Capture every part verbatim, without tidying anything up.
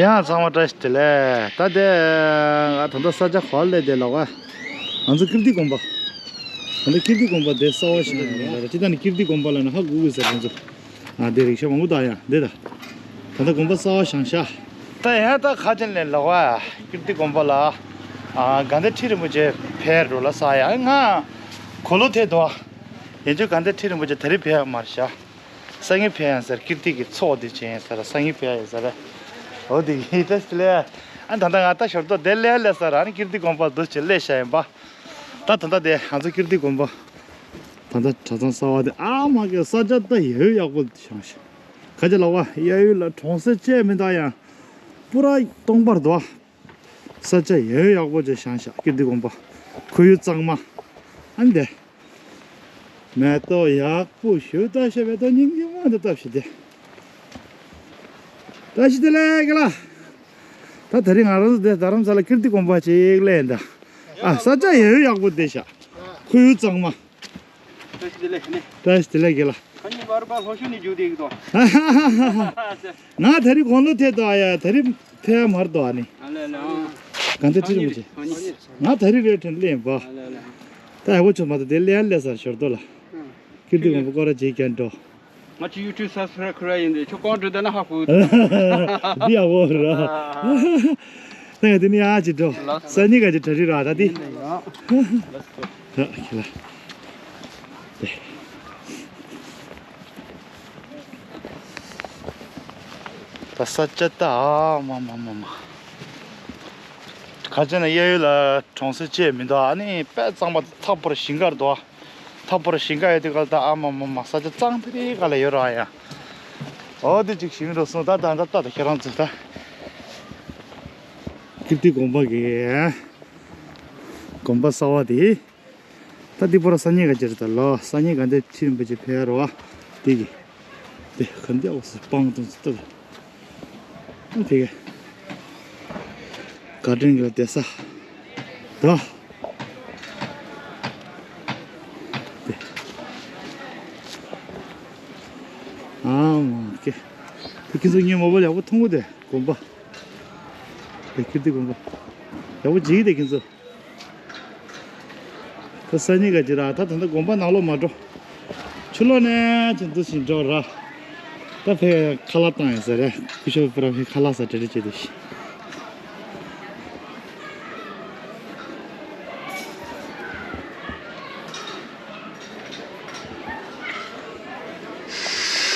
ཡང་ཚང་མ་བཀྲ་ཤིས་བདེ་ལེགས། ད་དེ་ང་ད་ལྟ་ས་ཆ་ག་པར་སླེབས་བསྡད་ལབ་ན། ང་ཚོ་ཀིརྟི་དགོན་པ། ད་ལྟ་ཀིརྟི་དགོན་པ་དེ་གསར་པ་བཞེངས་ཡོད་རེད། སྤྱིར་བཏང་ནས་ཀིརྟི་དགོན་པ་ལབ་ན་ཧ་གོ་གི་ཟེར། ཁོང་ཚོ་ཨ་དེ་རིག་ཤ་མང་པོ་བཏང་ཡ་འདི་ད། ད་ལྟ་དགོན་པ་གསར་པ་བཞེངས་ཤག་ད་ཡང་ད་ཁ་ཆེ་ནས་ལབ་ན་ཀིརྟི་དགོན་པ་ལ་ཨ་དགའ་ལྡན་ཁྲི་རིན་པོ་ཆེ་ཕེབས་འགྲོ་ལབ་ས་ཡ། ང་གོ་ལོ་ཐེ་དོ། ཡིན་ཙང་དགའ་ལྡན་ཁྲི་རིན་པོ་ཆེ་དེ་རིང་ཕེབས་ཡ་མ་རེད་ཤག་སང་ཉིན་ཕེབས་ཡ་ཟེར། ཀིརྟི་གི་ཚོགས་འདི་བྱས་ཡིན་ཟེར། སང་ཉིན་ཕེབས་ཡ་ཡིན་ཟེར། འོ་དེ་གི་ད་སི་ལེ། ཨ་ད་ལྟ་ང་ད་ཞོར་ཏོ་དེ་སླེབས་སླེབས་ས་ར་ནི་ཀིརྟི་དགོན་པ་འདུག་ཅེས་སླེབས་ཤག་ཡིན་པ། ད་ད་ལྟ་དེ་ང་ཚོ་ཀིརྟི་དགོན་པ། ད་ལྟ་གྲྭ་ཚང་གསར་པ་དེ་ཨ་མ་གི་ས་ཆ་ད་ཡོད་ཡག་པོ་བཞེངས་ཤག་ག་ཅི་ལབ་ན་གཡས་གཡོན་ལ་གྲོང་གསེབ་བཅས་མི་འདུག་ཡང་པུ་ར་སྟོང་པར་འདུག་ས་ཆ་ཡོད་ཡག་པོ་ཅིག་བཞེངས་ཤག་ཀིརྟི་དགོན་པ། ཁོར་ཡུག་གཙང་མ། ཨ་འདི། མེ་ཏོག་ཡག་པོ་ཞིག་བཏབ་ཤག་མེ་ཏོག་སྙིང་རྗེ་མོ་འདི་བཏབ་ཤག་དེ། བཀྲ་ཤིས་བདེ་ལེགས་རྒན་ལགས། ད་དེ་རིང་ང་རང་ཚོ་འདི་རྡ་རམ་ས་ལ་ཀིརྟི་དགོན་པ་ཅིག་སླེབས་ཡིན་ད། ཨ་ས་ཆ་ཡོད་ཡག་པོ་བསྡད་ཤག་ཁོར་ཡུག་གཙང་མ། བཀྲ་ཤིས་བདེ་ལེགས་ནི། བཀྲ་ཤིས་བདེ་ལེགས་རྒན་ལགས། ཁ་ཉིན་བར་པ་ལྷོ་ཤོད་ནས་རྒྱུགས་བསྡད་ཀྱི་འདུག་ང་དེ་རིང་དགུང་ལོ་ཐེ་དོ་ཨ་ཡ། དེ་རིང་ཕེབས་མ་རེད་དོ་ཨ་ནི། ཨ་ལེ་ལེ་ཨང་། དགའ་ལྡན་ཁྲི་རིན་པོ་ཆེ། ཨ་ནི། ང་དེ་རིང་རེད་དྲན་སླེབས་ཡིན་པ། ཨ་ལེ་ལེ་ཨང་། ད་ཡག་པོ་བྱུང་མ་གཏོགས་དེ་སླེབས་ཡ་སླེབས་ས་ཞོར་དོ་ལ། ཨང་། ཀིརྟི་དགོན་པ་སྐོར་ར་བྱེད་ཀྱང་འགྲོ། ང་ཚོ་ཡུ་ཊུབ་སབ་སི་ཀ་རེབ་ཁུར་ཡ་ཡིན་དེ་ཁྱོད་ཀོང་སྤྲོད་བསྡད་ན་ཧ་གོ། འདི་ཡག་པོ་ར། ད་ཡ་དེ་ནི་ཡ་ཅི་འགྲོ། ལགས་སོ། སང་ཉིན་ག་ཅི་གྲ་སྒྲིག་ར་ད་དེ། ཡིན་དེ་ཡང་། ལགས་སོ། ད་ཁྱེད་ལ། དེ། ད་ས་ཆ་ད་ཨ་མ་མ་མ་མ། ག་ཅི་ན་གཡས་གཡོན་ལ་གྲོང་གསེབ་བཅས་མི་འདུག་ཨ་ནི་དཔེ་གཙང་མ་ཐག་པར་ཞིང་ཁར་འདུག་ཐག་པར་ཞིང་ཁ་ཡོད་དུས་ག་ལ་ད་ཨ་མ་མ་མ་ས་ཆ་གཙང་དེ་རིང་ག་ལ་ཡོད་ར་ཡ། འོ་དེ་ཅིག་ཞིང་འགྲོ་སོང་ད་ད་ད་ད་ད་ཁྱེད་རང་ཚོ་ད། ཀིརྟི་དགོན་པ་གི་དགོན་པ་གསར་པ་དེ། ད་འདི་པོ་ར་སང་ཉིན་ག་ཅི་རེད་ད་ལོ། སང་ཉིན་དགའ་ལྡན་ཁྲི་རིན་པོ་ཆེ་ཕེབས་རོ། དེ་གི་དེ་ག་འདི་འོ་སི་སྤང་དང་ཙི་ཏ་ད། དེ་གི་ག་ཏྲེན་གི་ལ་བསྡད་ས་ད། དེ་ཨ་མ་ཀེ། དེ་ཁྱེད་ཚོ་ངའི་མོ་བལ་ཡག་པོ་མཐོང་གི་དེ་དགོན་པ། དེ་ཀིརྟི་དགོན་པ་ཡག་པོ་བྱེད་ཀྱི་དེ་ཁྱེད་ཚོ། ད་སང་ཉིན་ག་ཅི་ར་ད་ད་ལྟ་དགོན་པ་ནང་ལོགས་མ་འགྲོ། ཕྱི་ལོགས་ནས་ཅི་འདུག་ཞིག་འགྲོ་ར། ད་ཕེ་ཁ་ལག་བཏང་ཡིན་ཟེར་རེད། སྐུ་ཞབས་པུ་ར་ཕེ་ཁ་ལག་ཟ་གྲ་སྒྲིག་བྱེད་དུ་ཤི།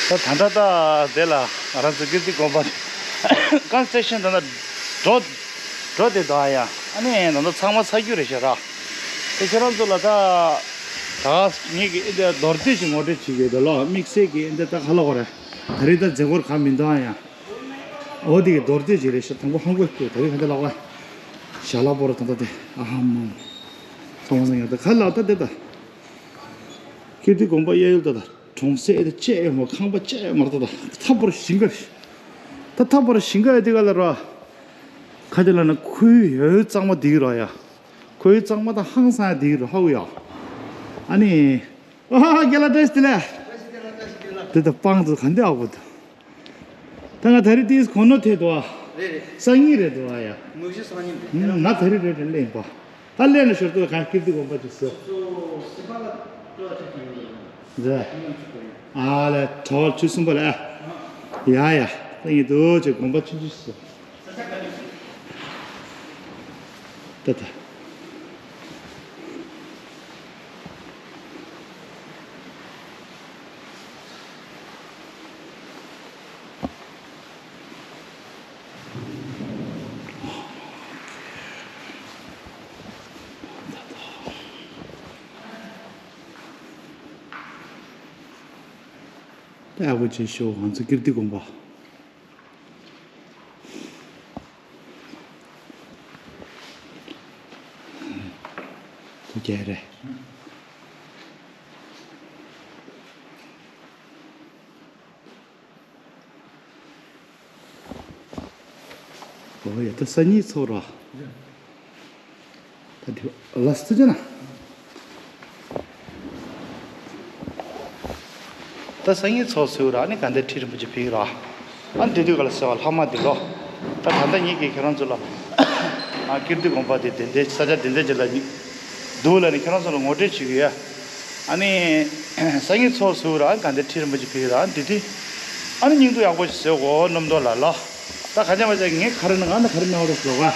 ད་ད་ད་ད་དེ་ལ་ང་རང་ཚོ་ཀིརྟི་དགོན་པ་ཀོན་སི་ཊྲག་ཤན་ད་ལྟ་འགྲོ་འགྲོ་དེ་ད་ཡ། ཨ་ནི་ད་ལྟ་ཚང་མ་ཚར་རྒྱུ་རེད་ཤག་ར། དེ་ཁྱེད་རང་ཚོ་ལ་ད་ད་ངེད་ཀྱི་ཨེ་འདི་མདོར་བསྡུས་ཤིག་ངོ་སྤྲོད་བྱེད་ཀྱི་ཡོད་དོ་ལོ། དམིགས་བསལ་གྱི་ཨེ་འདི་ད་ཁ་ལོ་གོ་རེད། ད་རེས་ད་མཛད་སྒོར་ག་མི་འདུག་ཨ་ཡ། འོ་དེ་གི་མདོར་བསྡུས་ཅིག་རེད་ཤག་དང་པོ་ཧང་གོ་ཏུ་ད་རེས་ག་འདི་ལ་གོ་ཞྭ་ལ་པོ་ར་ད་ད་དེ་ཨ་ཧ་མ་ཚང་མ་སང་ཡ་ད་ག་ལ་ད་དེ་ད་ཀིརྟི་དགོན་པ་གཡས་གཡོན་ད་ད། གྲོང་གསེབ་དེ་བཅད་ཡོད་མ། ཁང་པ་བཅད་ཡོད་མ་རེད་ད། ད་ཐག་པར་ཞིང་ཁ་རེད། ད་ཐག་པར་ཞིང་ཁ་ཡོད་དེ་ག་ལ་ར། ཁ་ཅིག་ལ་ན་ཁོའི་ཡོད་གཙང་མ་དེ་ར་ཡ། ཁོའི་གཙང་མ་དང་ཧང་སང་དེ་ར་ཧ་གོ་ཡ། ཨ་ནི། ཨ་ཧ་རྒན་ལགས་བཀྲ་ཤིས་བདེ་ལེགས། དེ་ད་སྤང་དུ་ག་འདི་ཨ་བོ་དུ། ད་ང་ད་རེས་ཏིས་གོ་ནོ་ཐེ་དོ་ཨ། རེད་རེད། སང་ཉིན་རེད་དོ་ཨ་ཡ། མུ་བཞི་སང་ཉིན་རེད། ང་ད་རེས་རེད་རེད་ལེན་པ། ད་ལས་ན་ཞོར་དུ་ག་ཀིརྟི་དགོན་པ་ཅིག་སོ། ཟེ། ཨ་ལས་གྲོགས་ཆུ་གསུམ་པ་ལ་ཨ། ཡ་ཡ། ད་ཡིན་དུ་ཅེ་དགོན་པ་ཆུང་ཆུང་སོ། ད་ད། ད་ཨ་བོ་ཆེ་ཤོག་ང་ཚོ་ཀིརྟི་དགོན་པ། ཐུགས་རྗེ་རེད། ཨོ་ཡ་ད་སང་ཉིན་ཚོགས་ར། ད་དེ་ལ་སི་ཅ་ན། ད་སང་ཉིན་ཚོགས་སུ་ར་ནི་ག་འདི་ཁྲི་རིན་པོ་ཆེ་ཕིག་ར། ཨ་འདི་དུས་ག་ལ་སེ་བ་ལྷ་མ་འདི་ལོ། ད་ད་ལྟ་ངེད་ཀྱིས་ཁྱེད་རང་ཚོ་ལ་ཨ་ཀིརྟི་དགོན་པ་དེ་དེ་འདྲའི་ས་ཆ་དེ་འདྲའི་ཅིག་ལ་འདུག་ལབ་ནས་ཁྱེད་རང་ཚོ་ལ་ངོ་སྤྲོད་བྱེད་ཀྱི་ཡོད། ཨ་ནི་སང་ཉིན་ཚོགས་ཟུར་ར་ག་འདྲ་ཁྲིད་རིན་པོ་ཆེ་ཕེབས་ར་འདི་དེ་ཨ་ནི་སྙིང་སྡུག་ཡག་པོ་ཞིག་བཟོས་གོ་རྣམ་རྟོག་ལ་ལ། ད་ག་ཅང་མ་ཅང་ངས་ག་རེ་ན་ང་ན་ག་རེ་ན་བ་རེད་ཟེར་བ།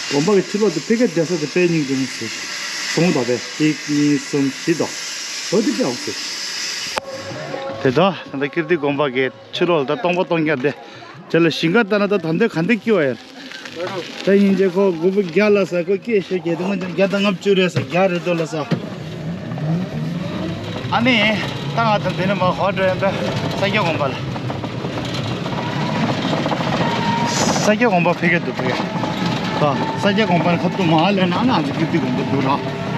དགོན་པ་གི་ཕྱི་ལོགས་དེ་ཕ་གིར་བསྡད་ས་དེ་དཔེ་སྙིང་རྗེ་མོ་ཟེར། གསུང་དང་པས་གཅིག་གཉིས་གསུམ་བཞི་དང་། ལོ་དེ་དཔེ་འོང་ཟེར། དེ་དག་ད་ལྟ་ཀིརྟི་དགོན་པ་གི་ཕྱི་ལོགས་ལ་ད་སྟོང་པ་སྟོང་རྐྱང་དེ། དེ་ལ་ཞིང་ཁ་ལྟ་ན་ད་ད་འདོད་ག་འདོད་སྐྱེ་བ་ཡོད། ད་ཡིན་གྱི་ཁོ་དགུ་པོ་བརྒྱ་ལ་ས་ཁོ་སྐད་ཤོད་ཀྱི་དེ་སྔོན་བརྒྱ་དང་ལྔ་བཅུ་རེད་ས་བརྒྱ་རེད་དོ་ལ་ས། ཨ་ནི། ད་ང་ཚོ་འདི་ནས་མར་ཧོ་འགྲོ་ཡིན་པས་ས་སྐྱ་དགོན་པ་ལ། ས་སྐྱ་དགོན་པ་ཕ་གིར་འདུག་ཕ་གིར། ད་ས་སྐྱ་དགོན་པ་ནས་ཁ་ཐུག་མར་སླེབས་ན་ཨ་ནི་ང་ཚོ་ཀིརྟི་དགོན་པ་འདུག་ར།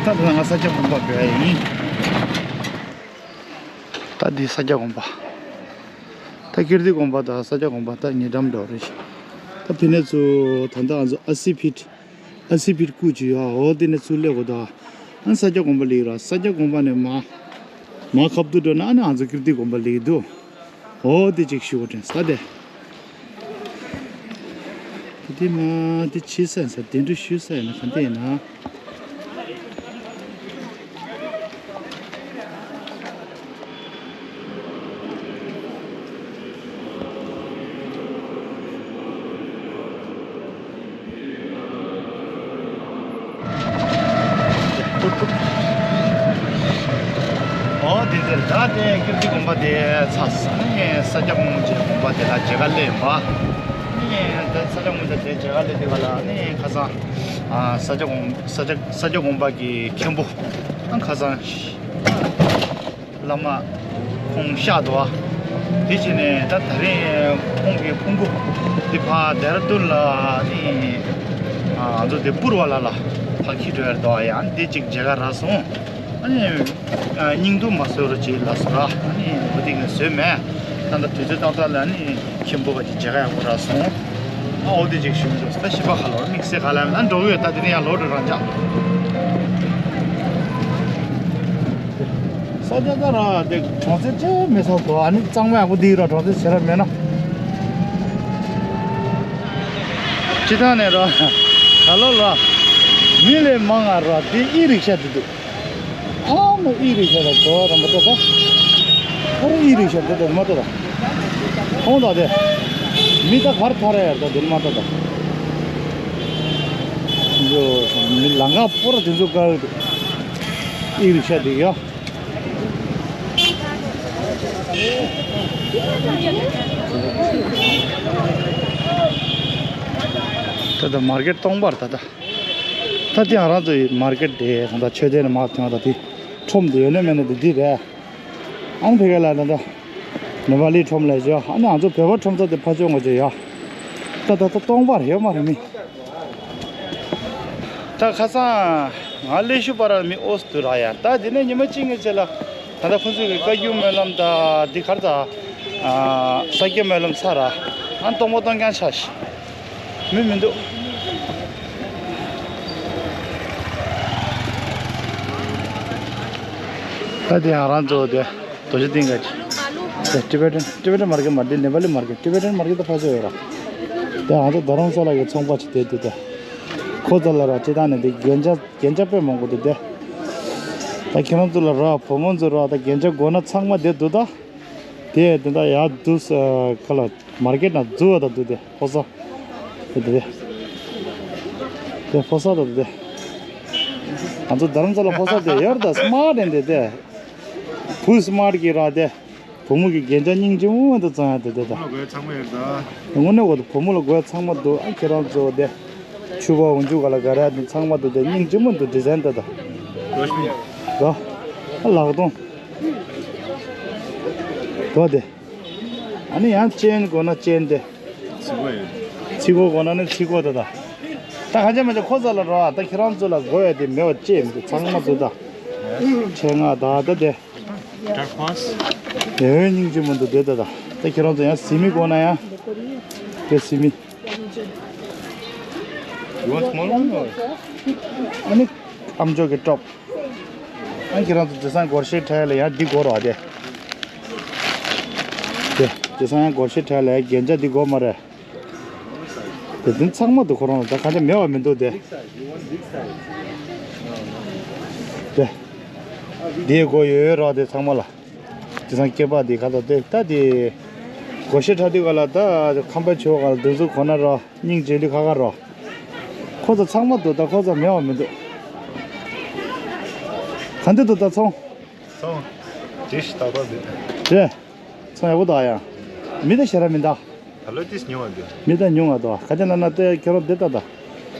ད་ད་ང་ས་སྐྱ་དགོན་པ་བོད་ཡིན། ད་འདི་ས་སྐྱ་དགོན་པ། ད་ཀིརྟི་དགོན་པ་དང་ས་སྐྱ་དགོན་པ་ད་ཉེ་འགྲམ་འདྲ་བོ་རེད། ད་ཕི་ནས་ཚུར་ད་ལྟ་ང་ཚོ་ཨ་སི་ཕིཊ། ཨ་སི་ཕིཊ་སྐུ་ཅིག་ཡོད། འོ་དེ་ནས་ཚུར་སླེབས་དགོས་ད། ཨ་ས་སྐྱ་དགོན་པ་སླེབས་ར། ས་སྐྱ་དགོན་པ་ནས་མ། མ་ཁ་ཐུག་འགྲོ་ན་ཨ་ནི་ང་ཚོ་ཀིརྟི་དགོན་པ་སླེབས་འདུག་འོ་དེ་ཅིག་ཞུ་བ་དྲན་ས་དེ། དེ་མ་དེ་ཆི་ས་ས་དེ་འདྲ་ཞུ་ས་ཡིན་ན་ག་འདྲ་ཡིན་ན། ཨོ་དེ་དེར་ད་དེ་ཀིརྟི་དགོན་པ་དེ་ཚ་ས་ནས་ས་སྐྱ་དགོན་པ་དེ་ལ་མཇལ་ཁ་སླེབས་པ། ནས་ད་ས་སྐྱ་དགོན་པ་དེ་མཇལ་ཁ་སླེབས་དུས་ག་ལ་ནས་ཁ་སང་ས་སྐྱ་དགོན་ས་སྐྱ་ས་སྐྱ་དགོན་པ་གི་མཁན་པོ་ཁ་སང་། བླ་མ་ཁོང་གཤེགས་འདུག་ཨ། དེ་བྱས་ནས་ད་ད་རེས་ཁོང་གི་ཕུང་པོ་དེ་ཕར་ལྡེ་ར་ལྡུན་ལ་ནི་ང་ཚོ་དེ་པུར་བ་ལ་ལ་ཕར་འཁྱེར་འགྲོ་ཡ་རེད་འདུག་ཨ། ཡང་འདི་གཅིག་མཇལ་ཁ་རག་སོང་། ཨ་ནི་སྙིང་སྡུག་མ་བཟོ་རོགས་བྱེད་ལབ་སོང་ར། ཨ་ནི་འོ་དེ་ག་བཟོས་མེད། ད་ལྟ་དུས་ཚོད་ཏག་ཏག་ལ་ནི། ཁྱིམ་པོ་བ་ཅིག་མཇལ་ཁ་ཡག་པོ་རག་སོང་། ཨ་འོ་དེ་ཅིག་ཞུ་འདུག་ད་ཞིབ་པ་ཁ་ལོར་དམིགས་བསལ་ཁ་ལ་ཨ་འགྲོ་གི་ཡོད། ད་དེ་ནས་ཡར་ལོག་འགྲོ་རང་འཇགས། ས་ཆ་ད་ར་དེ་གྲོང་གསེབ་ཅིག་མེད་ས་འདུག་ཨ་ནི་གཙང་མ་ཡག་པོ་འདི་ར་གྲོང་གསེབ་ཟེར་ར་མེད་ན། སྤྱི་བཏང་ནས་ར་ད་ལོ་ལ་མི་ལས་མང་ང་ར་དེ་ཨི་རིག་ཤ་དེ་འདུག་ཨ་མ་ཨི་རིག་ཤ་ལ་འགྲོ་བ་ར་མ་གཏོགས་པ། ཨ་ར་ཨི་རིག་ཤ་འགྲོ་དེ་མ་གཏོགས་པ། ཁོང་དང་དེ། མི་ད་གར་ཐར་ཡར་ད་དེ་མ་གཏོགས་པ། འགྲོ་མི་ལང་ཀ་པོ་ར་དེ་ཚོ་དཀའ་འདུག་ཨི་རིག་ཤ་དེ་ཡ། ད་ད་མར་ཀེཊ་སྟོང་པར་ད་ད། ད་དེ་ང་རང་ཚོ་ཡི་མར་ཀེཊ་དེ་ད་ད་མཆོད་རྟེན་ནས་མར་ཐོན་ད་དེ་ཁྲོམ་དེ་ཡོད་ན་མེད་ན་དེ་དེ་རེད། ཨང་ཕི་ག་ལ་ད་ད་ནེ་པ་ལི་ཁྲོམ་ལ་བཞག་ཨ་ནི་ང་ཚོ་བོད་པ་ཁྲོམ་ཚོ་དེ་ཕ་ཆོས་ངོ་ཆོས་ཡ། ད་ད་ད་སྟོང་པར་ཡོད་མ་རེད་མི། ད་ཁ་སང་ང་ལས་ཞུ་པ་ར་མི་ཨོ་སི་དུ་ར་ཡ། ད་དེ་ནས་ཉི་མ་གཅིག་ངས་བྱས་ལ་ད་ད་ཁོ་ཚོ་གི་བཀའ་བརྒྱུད་སྨོན་ལམ་ད་འདི་གར་ད་ས་སྐྱ་སྨོན་ལམ་ཚར་ར་ཨ་སྟོང་པ་སྟོང་རྐྱང་ཆགས་ཤིག་མི་མི་འདུག་ད་དེ་ཡང་རང་ཚོ་དེ་རྡོ་རྗེ་གདན་ག་ཅི། དེ་ཊི་བེ་ཊན་ཊི་བེ་ཊན་མར་ཀེཊ་མ་དེ་ནེ་པ་ལི་མར་ཀེཊ་ཊི་བེ་ཊན་མར་ཀེཊ་ད་ཕ་ཆོས་ཡོད་ར། དེ་ང་ཚོ་རྡ་རམ་ས་ལ་གི་ཚོང་པ་ཅིག་དེ་དེ་དེ། ཁོ་ཚོ་ལ་ར་སྤྱི་བཏང་ནས་དེ་རྒྱན་ཆ་རྒྱན་ཆ་དཔེ་མང་པོ་འདུག་དེ། ད་ཁྱེད་རང་ཚོ་ལ་ར་བུ་མོ་ཚོ་ར་ད་རྒྱན་ཆ་དགོས་ན་ཚང་མ་དེ་འདུག་ད། དེ་དེ་འདྲ་ཡག་འདུག་ས་ཁ་ལ་མར་ཀེཊ་ནང་འཛུལ་བ་དང་འདུག་དེ་ཕོ་གསར། དེ་དེ་དེ་ཕོ་གསར་དང་འདུག་དེ། ང་ཚོ་རྡ་རམ་ས་ལ་ཕོ་གསར་དེ་ཡོད་ད་སི་མར་ཊ་ཡིན་དེ་དེ། བུ་སི་མར་ཊ་གི་ར་དེ། བུ་མོ་གི་རྒྱན་ཆ་སྙིང་རྗེ་མོ་དེ་བཙོང་ཡ་དེ་དེ་ད། བུ་མོ་ལ་དགོས་ཚང་མ་ཡོད་ད། དངོས་གནས་འོ་དེ་བུ་མོ་ལ་དགོས་ཚང་མ་འདུག་ཨ་ཁྱེད་རང་ཚོ་དེ། ཕྱུ་པ་འོན་ཆུ་ག་ལ་ག་ར་དེ་ཚང་མ་འདུག་དེ་སྙིང་རྗེ་མོ་འདུག་ཌི་ཛའིན་དེ་ད། རོ་ཤི་མི། ད། ཨ་ལག་སྟོང་། ད་དེ། ཨ་ནི་ཡང་ཅེན་དགོས་ན་ཅེན་དེ། ཚིག་པ་ཡོད། ཚིག་པ་དགོས་ན་ནི་ཚིག་པ་དེ་ད། ད་ག་ཅི་མ་ཅི་ཁོ་ཚ་ལ་རོ་ཨ་ད་ཁྱེད་རང་ཚོ་ལ་དགོས་ཡ་དེ་མེད་པ་ཅེས་མི་འདུག་ཚང་མ་འདུག་ད། ཆེ་ང་ད་ད་དེ། ཊར་ཁོ་སི། དེ་བས་སྙིང་རྗེ་མོ་འདུག་དེ་ད་ད། ད་ཁྱེད་རང་ཚོ་ཡང་ཟི་མི་དགོས་ན་ཡང་། དེ་ཟི་མི། You want small one or? ཨ་ནི། ཨམ་ཅོག་གི་ཊོབ། ཨ་ཁྱེད་རང་ཚོ་དེང་སང་སྒོར་གཞས་འཁྲབ་ཡ་ལ་ཡང་འདི་དགོས་རེད་དེ། དེ། དེང་སང་ཡང་སྒོར་གཞས་འཁྲབ་ཡ་ལ་ཡང་རྒྱན་ཆ་འདི་དགོས་མ་རེད། དེ་དེ་ཚང་མ་འདུག་ཁོ་རང་ལ་ད་གང་ཅི་མེད་པ་མི་འདུག་དེ། དེ། དེའི་སྒོ་ཡོད་ཡོད་ར་དེ་ཚང་མ་ལ། དེ་ཚང་སྐེད་པ་དེ་ག་ད་དེ་ད་དེ། སྒོ་ཤེ་ཁྲ་དེ་ག་ལ་ད་ཁམས་པ་ཆོས་ག་ལ་དེ་ཚོ་གོ་ན་ར་སྙིང་རྗེ་ལི་ཁ་ཁ་ར། ཁོ་ཚོ་ཚང་མ་འདུག་ད་ཁོ་ཚོ་མེད་པ་མི་འདུག་ག་འདི་འདུག་ད་ཚོང་། ཚོང་། ཇི་ཞིག་ད་པ་འདུག་རེད། ཚོང་ཡག་པོ་འདུག་ཨ་ཡ། མི་ད་ཞེ་ར་མི་འདུག་ད་ལོ་ཏིས་ཉུང་བ་འདུག་མི་ད་ཉུང་བ་འདུག་ག་ཅི་ན་ན་ཏེ་ཁྱེད་རང་འདི་ལྟ་ད།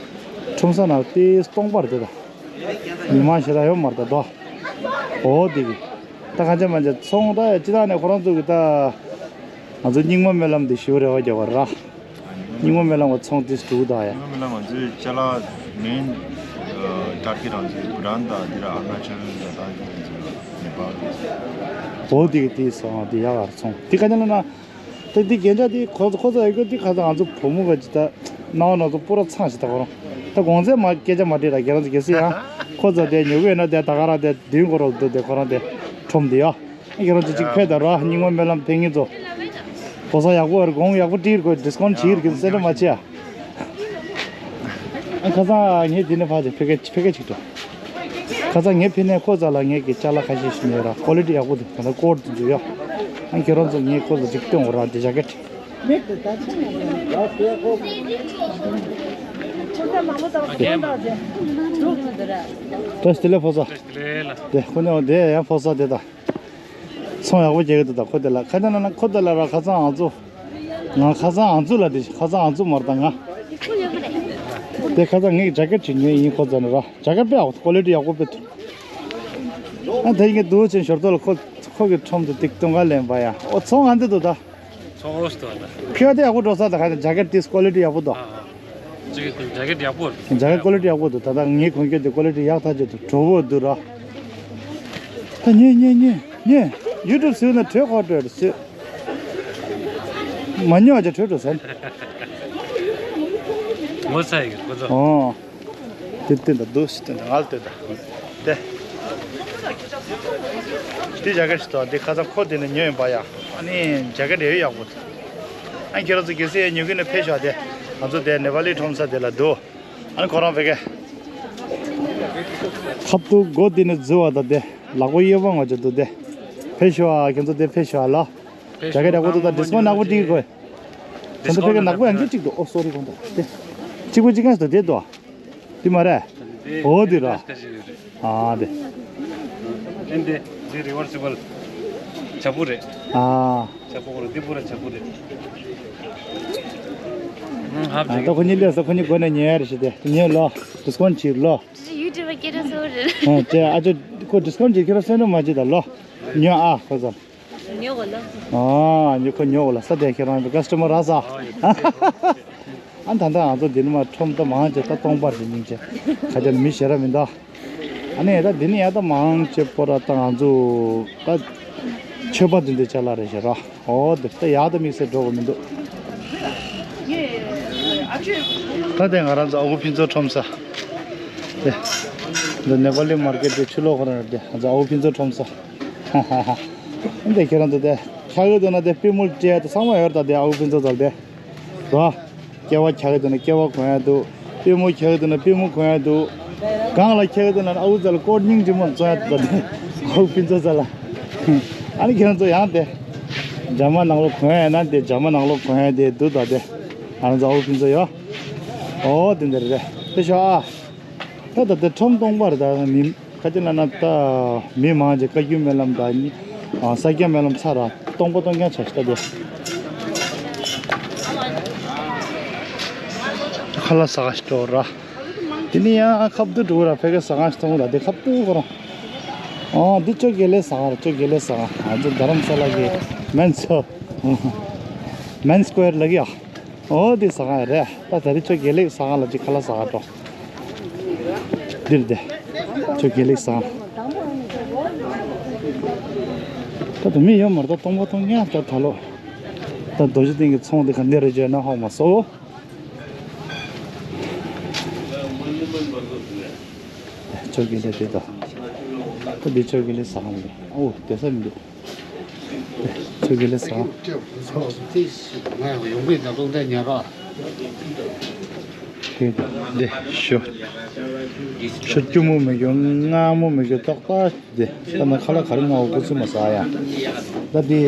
ཁྲོམ་ས་ན་ཏིས་སྟོང་པར་འདི་ད། མི་མང་ཞེ་ད་ཡོད་མར་ད་དོ། འོ་འདི་གི། ད་ག་ཅི་མ་ཅི་ཚོང་ད་ཅི་ད་ནས་ཁོ་རང་ཚོ་གི་ད། ང་ཚོ་རྙིང་མ་སྨོན་ལམ་འདི་ཞུ་རེ་བ་རྒྱག་པ་ར། རྙིང་མ་སྨོན་ལམ་གི་ཚོང་ཏིས་དྲུག་ད་ཡ། རྙིང་མ་སྨོན་ལམ་ང་ཚོའི་ཅ་ལག་མེན་ཊར་གེཊ་རང་ཚོའི་བྷུ་ཊཱན་དང་འདི་ར་ཨ་རུ་ན་ཅལ་ལ་དང་ནེ་པཱལ་དེ། འོ་འདི་གི་ཏིས་སོང་འདི་ཡག་གར་ཚོང་འདི་ག་ཅི་ན་ན། ད་འདི་རྒན་ཅག་འདི་ཁོ་ཁོ་ཚོ་ཡོད་གི་འདི་ཁ་ཚ་ང་ཚོ་བུ་མོ་ག་ཅི་ད་སྣང་བ་ན་ཚོ་པུ་ར་ཚང་ཞིག་ད་ཁོ་རང་ད་གོང་ཚད་མ་སྐད་ཆ་མ་དྲིས་ད་ཁྱེད་རང་ཚོ་གལ་སྲིད་ཡང་ཁོ་ཚོ་དེ་ཉོ་གི་ཡོད་ན་དེ་ད་ག་རང་དེ་མདུན་སྐོར་རོགས་འདུག་དེ་ཁོ་རང་དེ་ཁྲོམ་དེ་ཡ་ཁྱེད་རང་ཚོ་གཅིག་ཕེབས་ད་ར་རྙིང་མ་སྨོན་ལམ་ཕེབས་མཁན་ཚོ་གོ་ས་ཡག་པོ་ཡོད་གོང་ཡག་པོ་སྤྲད་དགོས་ཌིས་ཀའུན་ཊི་བྱེད་ཀྱི་སེམས་ཁྲལ་མ་བྱེད་ཡ། ཨ་ཁ་སང་ངས་དེ་ནས་ཕར་ཅིག་ཕ་གི་ཕ་གི་ཅིག་འགྲོ། ཁ་སང་ངས་ཕ་གི་ནས་ཁོ་ཚོ་ལ་ངས་ཀྱི་ཅ་ལག་ཁ་ཤས་ཤིག་ཉོས་ར་ཀོ་ལི་ཊི་ཡག་པོ་འདུག་ད་ལྟ་ཀོ་ཊི་འདི་འཇུ་ཡ། ཨ་ཁྱེད་རང་ཚོ་ངས་ཁོ་ཚོ་ཅིག་སྟོན་དགོས་ར་འདི་ཇེ་ཀེཊ། བཀྲ་ཤིས་བདེ་ལེགས་ཕོ་གསར། དེ་ཁོ་ནས་དེ་ཡང་ཕོ་གསར་དེ་དང་། ཚོང་ཡག་པོ་རྒྱག་གི་འདུག་ད་ཁོ་དེ་ལ་ཁ་ཏ་ན་ན་ཁོ་དེ་ལ་ར་ཁ་སང་ཨང་ཚོ། ང་ཁ་སང་ཨང་ཚོ་ལ་དེ་ཁ་སང་ཨང་ཚོ་མར་དང་ང་། དེ་ཁ་སང་ངས་ཇེ་ཀེཊ་ཅིག་ཉོས་ཡིན་ཁོ་ཚོ་ནས་ར་ཇེ་ཀེཊ་དཔེ་ཡག་པོ་ཀོ་ལི་ཊི་ཡག་པོ་དཔེ་ཐུག་ཨ་དེ་ངས་འདུག་ཅན་ཞོར་ཐོག་ལ་ཁོ་ཁོ་གི་ཁྲོམ་དུ་ཏིག་སྟོན་ག་ལེན་པ་ཡ་ཨོ་ཚོང་ཨ་འདི་འདུག་ད། ཚོང་ཨོ་སྟོན་ད། ཁྱོད་དེ་ཡག་པོ་འགྲོ་ས་ད་ཁ་ཏ་ཇེ་ཀེཊ་དེ་ཀོ་ལི་ཊི་ཡག་པོ་འདུག་ཅིག་ཇེ་ཀེཊ་ཡག་པོ། ཇེ་ཀེཊ་ཀོ་ལི་ཊི་ཡག་པོ་འདུག་ད་ལྟ་ངའི་གོན་རྒྱུ་དེ་ཀོ་ལི་ཊི་ཡག་ཐག་ཆོད་འདུག་བྲོ་བོ་འདུག་ར། ད་ཉེ་ཉེ་ཉེ་ཉེ་ཡུ་ཊུབ་བཟོས་ན་བྲོས་ཁོ་བྲོས་རེད་བཟོས། མ་ཉོ་བ་ཅིག་བྲོས་འགྲོ་ཟེར། ངོ་ཚ་ཡི་གི་ཁོ་ཚོ། ཨོ། དེ་སྟོན་ད་འདུག་སེ་སྟོན་ད་ང་ལ་སྟོན་ད། དེ། དེ་ཇེ་ཀེཊ་ཞིག་འདུག་དེ་ཁ་སང་ཁོ་དེ་ནས་ཉོས་ཡིན་པ་ཡ། ཨ་ནི་ཇེ་ཀེཊ་དེ་ཡག་པོ་འདུག་ཨ་ཁྱེད་རང་ཚོ་གལ་སྲིད་ཉོ་གི་ན་ཕེབས་ཤོག་དེ། ང་ཚོ་དེ་ནེ་པ་ལི་ཁྲོམ་ས་དེ་ལ་འདུག་ཨ་ནི་ཁོ་རང་ཕ་གི། ཁ་ཐུག་སྒོ་དེ་ནས་འཛུལ་བ་དང་དེ་ལག་པ་གཡས་པ་ང་ཚོ་འདུག་དེ། ཕེབས་ཤོག་ཨ་ཁྱེད་ཚོ་དེ་ཕེབས་ཤོག་ཨ་ལ། ཇེ་ཀེཊ་ཡག་པོ་འདུག་ད་ཌིས་ཀའུན་ཊི་ཡག་པོ་སྤྲད་དགོས། ཁྱེད་ཚོ་ཕ་གི་ནག་པོ་ཡང་སྐྱིད་གཅིག་འདུག་ཨོ་སོ་རི་གོང་དུ་དེ། གཅིག་པོ་གཅིག་གང་ཞིག་འདུག་དེ་འདུག་དེ་མ་རེད། ཨོ་དེ་ར། ཨ་དེ། ཨེ་འདི་འདི་རི་ཝར་སི་བལ་ཇ་པུ་རེད། ཨ། ཇ་པུ་རེད་འདི་པུ་ར་ཇ་པུ་རེད། ཨ་ད་ཁོ་གཉིས་སླེབས་སོང་ཁོ་གཉིས་སྒོ་ནས་ཉོ་ཡ་རེད་ཞེས་དེ་ཉོས་ལོ། ཌིས་ཀའུན་ཊི་བྱེད་ལོ། ཡུ་ཊུབ་པ་སྐད་གྲགས་སོ་རེད། ཨ་ཅེ་ཨ་ཅེ་ཁོ་ཌིས་ཀའུན་ཊི་བྱེད་ཁྱེད་རང་སེམས་ནང་མ་བྱེད་ད་ལོ། ཉོ་ཨ་ཁོ་ཚོ། ཉོ་གོ་ལ། ཨ་ཉོ་ཁོ་ཉོ་གོ་ལ་ས་དེ་ཁྱེད་རང་གི་ཀ་སི་ཊ་མར་ར་ས། ཨ་ད་ལྟ་ང་ཚོ་འདི་ནི་མ་ཁྲོམ་ད་མང་ཆེ་ད་སྟོང་པར་ཞིག་སྙིང་ཆེ། ཁ་ཆེ་མི་ཞེ་ར་མི་འདུག་ཨ་ནི་ད་འདི་ནི་ཡ་ད་མང་ཆེ་པོ་ར་ད་ང་ཚོ་ད་ཆོས་པ་འདི་འདི་ཆ་ལ་རེ་ཞེ་ར་ཨོ་དེ་ད་ཡ་ད་དམིགས་བསལ་འགྲོ་གི་མི་འདུག་ད་དེ་ང་རང་ཚོ་ཨ་ཁུ་ཕུན་ཚོགས་ཁྲོམ་ས་དེ་འདི་ནེ་པ་ལི་མར་ཀེཊ་དེ་ཕྱི་ལོགས་ཁོ་རང་རེད་དེ་ང་ཚོ་ཨ་ཁུ་ཕུན་ཚོགས་ཁྲོམ་ས། འདི་ཁྱེད་རང་ཚོ་དེ་འཁྱག་གི་འདུག་ན་དེ་པུས་མོ་སྤྲད་དེ་ཚང་མ་ཡོད་ད་དེ་ཨ་ཁུ་ཕུན་ཚོགས་ཚོ་དེ། རོ། སྐེད་པ་འཁྱག་གི་འདུག་ན་སྐེད་པ་གོན་ཡ་འདུག་པུས་མོ་འཁྱག་གི་འདུག་ན་པུས་མོ་གོན་ཡ་འདུག་སྒང་ལ་འཁྱག་གི་འདུག་ན་ཨ་ཁུ་ཚོ་ལ་སྐོར་སྙིང་རྗེ་མོ་བཙོང་ཡ་འདུག་ད་དེ་ཨ་ཁུ་ཕུན་ཚོགས་ཚོ་ལ། ཨ་ནི་ཁྱེད་རང་ཚོ་ཡང་དེ། ཇ་མ་ནང་ལོགས་གོན་ཡ་ན་དེ་ཇ་མ་ནང་ལོགས་གོན་ཡ་དེ་འདུག་ད་དེ། ཨ་ནི་ཚོ་ཨ་ཁུ་ཕུན་ཚོགས་ཡོ། ཨོ་དེ་འདི་རེད་དེ་ཤོ་ཨ། ད་ད་དེ་ཁྲོམ་སྟོང་པ་རེད་ད་མི། ཁ་ཅིག་ལ་ན་ད་མི་མང་ཆེ་བཀའ་བརྒྱུད་སྨོན་ལམ་དང་ཨ་ས་སྐྱ་སྨོན་ལམ་ཚར་ར་སྟོང་པ་སྟོང་རྐྱང་ཆ་ཞིག་ད་དེ། ཁ་ལག་ཟ་ག་ཞིག་འགྲོ་ར། དེ་ནི་ཡང་ཁ་བསྡུ་འགྲོ་ར་ཕ་གི་ཟ་ག་ཞིག་གཏོང་ར་དེ་ཁ་བསྡུ་གོ་ར། ཨོ་འདི་ཅོ་དགེ་ལེགས་ཟ་ག་ར་ཅོ་དགེ་ལེགས་ཟ་ག་ང་ཚོ་རྡ་རམ་ས་ལ་གི་མེན་སི་མེན་སི་སྐོར་ལ་གི་ཡ། ཨོ་འདི་ཟ་ག་རེད། ད་ད་རི་ཅོ་དགེ་ལེགས་ཟ་ག་ལ་ཅིག་ཁ་ལག་ཟ་ག་འགྲོ། འདིར་བསྡད། ཁྱོད་དགེ་ལེགས་བཟང་། ད་དུང་མི་ཡོད་མ་རེད་ད་སྟོང་པ་སྟོང་རྐྱང་ད་ད་ལོ། ད་རྡོ་རྗེ་གདན་གྱི་ཚོང་དེ་ག་འདི་རེད་བརྗོད་ན་ཧོ་མ་སོ། ཁྱོད་དགེ་ལེགས་དེ་ད། ད་འདི་ཁྱོད་དགེ་ལེགས་བཟང་རེད། ཨོ་དེ་ས་མི་འདུག་ཁྱོད་དགེ་ལེགས་བཟང་། ང་ཡོང་གི་ད་ལོ་འདི་ཉལ་རོགས། འདི་ཞོ། ཞོ་སྐྱུར་མོ་མི་རྒྱུ་མངར་མོ་མི་རྒྱུ་ཏོག་ཏག་འདི། ད་ནི་ཁ་ལག་ག་རེ་མངར་བ་ཁོ་ཚོས་མ་ཟ་ཡ། ད་འདི་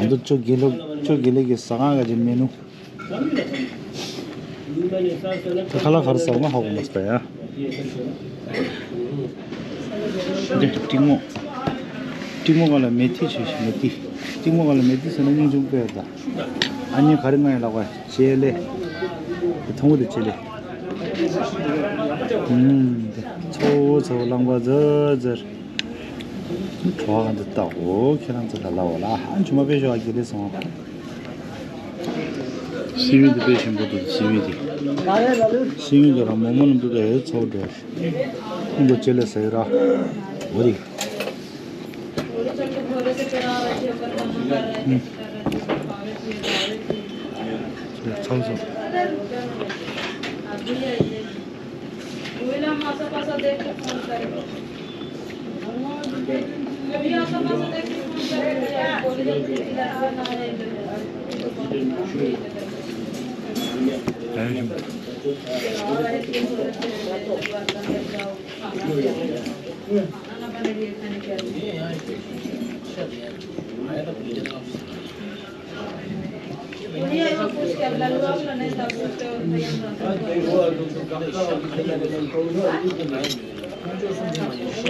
ང་ཚོ་ཅོ་དགེ་ལེགས་ཅོ་དགེ་ལེགས་ཀྱི་ཟ་ཁང་ག་གི་མེ་ནུ། ད་ཁ་ལག་ག་རེ་ཟ་བ་ཧ་གོ་མ་ཟ་ཡ། འདི་ཏིང་མོ། ཏིང་མོ་ག་ལ་མེ་ཏི་བྱོས་ཤིག་མེ་ཏི། ཏིང་མོ་ག་ལ་མེ་ཏི་ཟེར་ན་སྙིང་རྗེ་པོ་ཡོད་ད། ཨ་ནི་ག་རེ་མངར་ཡ་ལབ་པ། ཅེ་ལེ། དེ་མཐོང་གི་འདུག་ཅེ་ལེ། ཨུམ། དེ་ཚོ་ཚོ་རླངས་པ་འཛར་འཛར། བྲོ་བ་ག་འདི་ལྟ་འོ། ཁྱེད་རང་ཚོ་ལ་ལབ་པ་ལ་ཨ་ཆུ་མ་དཔེ་ཤོག་ཨ་དགེ་ལེགས་སོང་། སི་ཝིང་འདི་དཔེ་ཞིམ་པོ་འདུག་སི་ཝིང་འདི། སི་ཝིང་འདི་ར་མོག་མོག་ནང་འདུག་ད་ཡོད་ཚོ་འདྲ། ཁོང་ཚོ་ཅེ་ལེ་ཟ་ཡི་ར། འོ་དེ། ཚང་སོང་།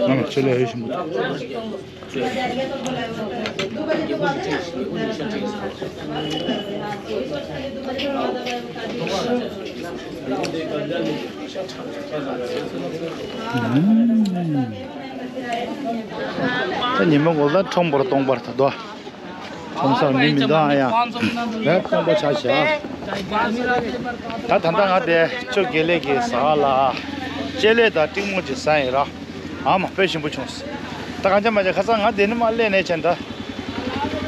ང་ལ་ཆེ་ལ་ཧེ་ཞིམ་པོ། ད་ཉི་མ་འགོ་ལ་ཁྲོམ་པར་སྟོང་པར་ད་དོ། ཁྲོམ་སར་མི་མི་འདུག་ཨ་ཡ། ལས་སྟོང་པ་ཆ་བཞག་ད་ད་ལྟ་ང་དེ་ཅོ་དགེ་ལེགས་ཀྱི་ཟ་ལ་ཅེ་ལེ་དང་ཏིང་མོ་ཅིག་ཟ་ཡིན་ར། ཨ་མ་དཔེ་ཞིམ་པོ་བྱུང་། ད་གང་ཅི་མ་ཅི་ཁ་སང་ང་དེ་ནི་མ་སླེབས་ནས་བྱས་ད།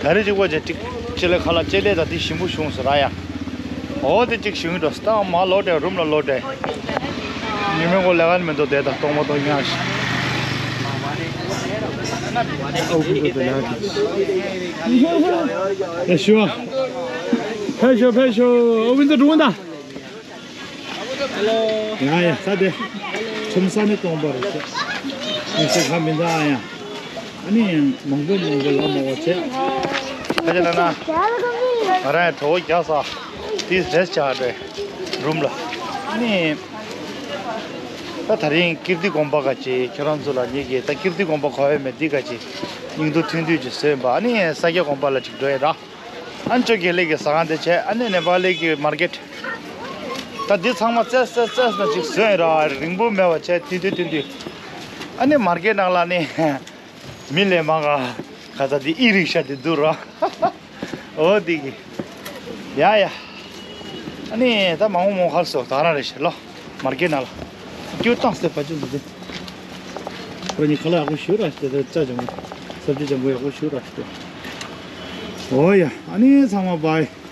ད་རེས་གཅིག་པོ་ཅིག་ཅིག་ཅེ་ལེ་ཁ་ལག་ཅེ་ལེ་དང་དེ་ཞིམ་པོ་བྱུང་ཟེར་ར་ཡ། འོ་དེ་གཅིག་ཞིམ་འགྲོ་ད་མ་ལོག་དྲན་རུམ་ལ་ལོག་དྲན། ཉི་མའི་མགོ་ལས་ཀ་ནི་མི་འདུག་དེ་ད་སྟོང་པ་སྟོང་ཉག་ཞིག་ཨོ་ཕུ་ཕུ་དེ་ལ་ཡ་ཞུ་བ། ཕེབས་ཤོག་ཕེབས་ཤོག་ཨོ་ཕུ་ཚོ་འགྲོ་འོང་ད། ཡ་ཡ་ས་དེ། ཁྲོམ་ས་ནི་སྟོང་པ་རེད་ཤག་ཡིན་ཟེར་ཁ་མི་འདའ་ཡ། ཨ་ནི་མང་པོ་མང་པོ་ལ་མོ་བ་བྱས། ཁ་ཆེ་ལ་ན། ང་རང་གྲོགས་རྒྱག་ས། དེ་རེས་བྱ་རེད། རུམ་ལ། ཨ་ནི། ད་ད་རིང་ཀིརྟི་དགོན་པ་ག་ཅེ་ཁྱེད་རང་ཚོ་ལ་ཉེ་གི་ད་ཀིརྟི་དགོན་པ་ག་བས་མེད་འདི་ག་ཅེ། སྙིང་སྡུག་ཐུན་དུས་ཀྱི་བཟོས་པ་ཨ་ནི་ས་སྐྱ་དགོན་པ་ལ་ཅིག་འགྲོ་ཡ་ར། ཨན་ཅོ་དགེ་ལེགས་ཀྱི་ཟ་ཁང་དེ་བྱས་ཨ་ནི་ནེ་པ་ལི་གི་མར་ཀེད། ད་འདི་ཚང་མ་བཙལ་བཙལ་བཙལ་ན་ཅིག་བཟོས་ར་རིང་པོ་མེད་པ་བྱས་དུས་དུས་དུས་དུས། ཨ་ནི་མར་ཀེད་ནང་ལ་ནི་མི་ལས་མང་ག་ག་ཚ་འདི་ཨི་རིག་ཤ་དེ་འདུག་ར། འོ་འདི་གི། ཡ་ཡ། ཨ་ནི་ད་མང་པོ་མང་པོ་ཧར་སོ་ད་རང་རེ་ཤ་ལོ། མར་ཀེད་ནང་ལ། སྐྱོ་བཏང་སྟེ་བ་ཅུ་འདི་དེ། ཁོ་གཉིས་ཁ་ལག་ཡག་པོ་ཞུ་ར་ཤི་དེ་ད་ཅ་ཇང་གུ། སབ་ཇི་ཇང་གུ་ཡག་པོ་ཞུ་ར་ཤི་དེ། འོ་ཡ་ཨ་ནི་ཚང་མ་བའི།